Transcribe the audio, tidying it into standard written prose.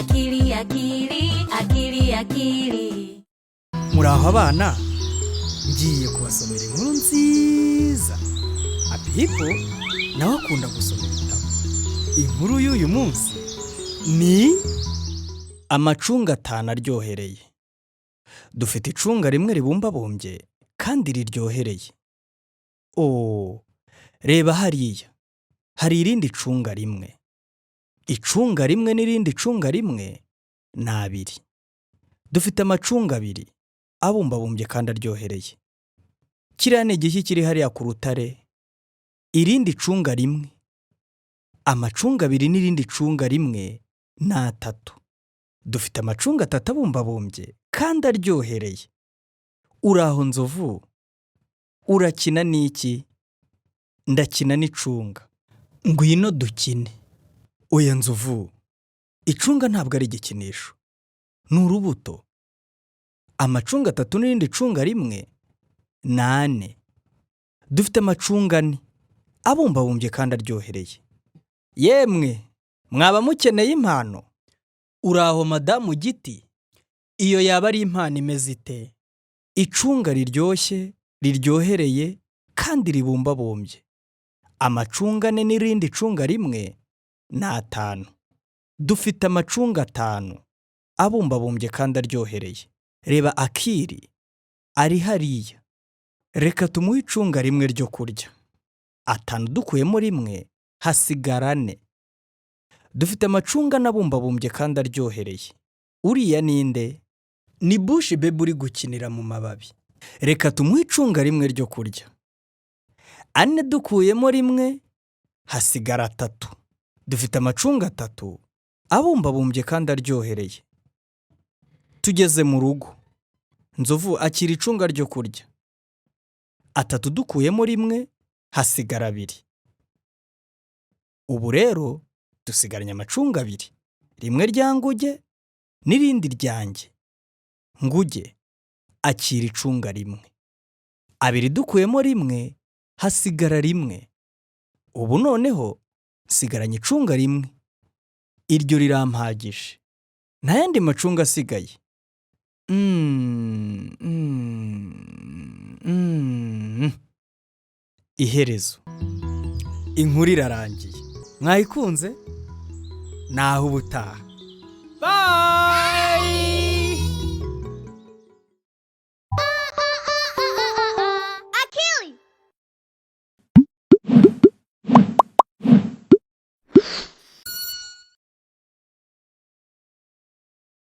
Akili, akili, akili, akili. Muraho abana, ngiye kubasomera inkuru nziza. Apipo nawe akunda gusoma ibitabo. Inkuru y'uyu munsi ni amacunga 5 aryohereye. Dufite icunga rimwe ribumbabumbye kandi riryohereye. Oh, reba hariya, hari irindi cunga rimwe. Icunga rimwe n'irindi cunga rimwe ni abiri. Dufite amacunga 2 abumbabumbye kandi aryohereye. Kiriya ni igiki kiri hariya ku rutare? Irindi cunga rimwe. Amacunga 2 n'irindi cunga rimwe ni 3. Dufite amacunga 3 abumbabumbye kandi aryohereye. Uraho nzovu, urakina n'iki? Ndakina n'icunga. Ngwino dukine. Oya nzovu, icunga ntabwo ari igikinisho, ni urubuto. Amacunga 3 n'irindi cunga rimwe ni 4. Dufite amacunga 4 abumbabumbye kandi aryohereye. Yemwe, mwaba mukeneye impano? Uraho madamu Giti, iyo yaba ari impano imeze ite? Icunga riryoshye, riryohereye kandi ribumbabumbye. Amacunga 4 n'irindi cunga rimwe ni 5. Dufite amacunga 5 abumbabumbye kandi aryohereye. Reba Akiri ari hariya. Reka tumuhe icunga rimwe ryo kurya. 5 dukuyemo rimwe hasigara 4. Dufite amacunga 4 abumbabumbye kandi aryohereye. Uriya ni nde? Ni Bushi Baby uri gukinira mu mababi. Reka tumuhe icunga rimwe ryo kurya. 4 dukuyemo rimwe hasigara 3. Dufite amacunga 3 abumbabumbye kandi aryohereye. Tugeze mu rugo. Nzovu akira icunga ryo kurya. 3 dukuyemo rimwe hasigara 2. Ubu rero dusigaranye amacunga 2, rimwe rya Nguge n'irindi ryanjye. Nguge akira icunga rimwe. 2 dukuyemo rimwe hasigara rimwe. Ubu noneho nsigaranye icunga rimwe. Iryo rirampagije. Nta yandi macunga asigaye. Iherezo. Inkuru irarangiye. Mwayikunze? Naho ubutaha.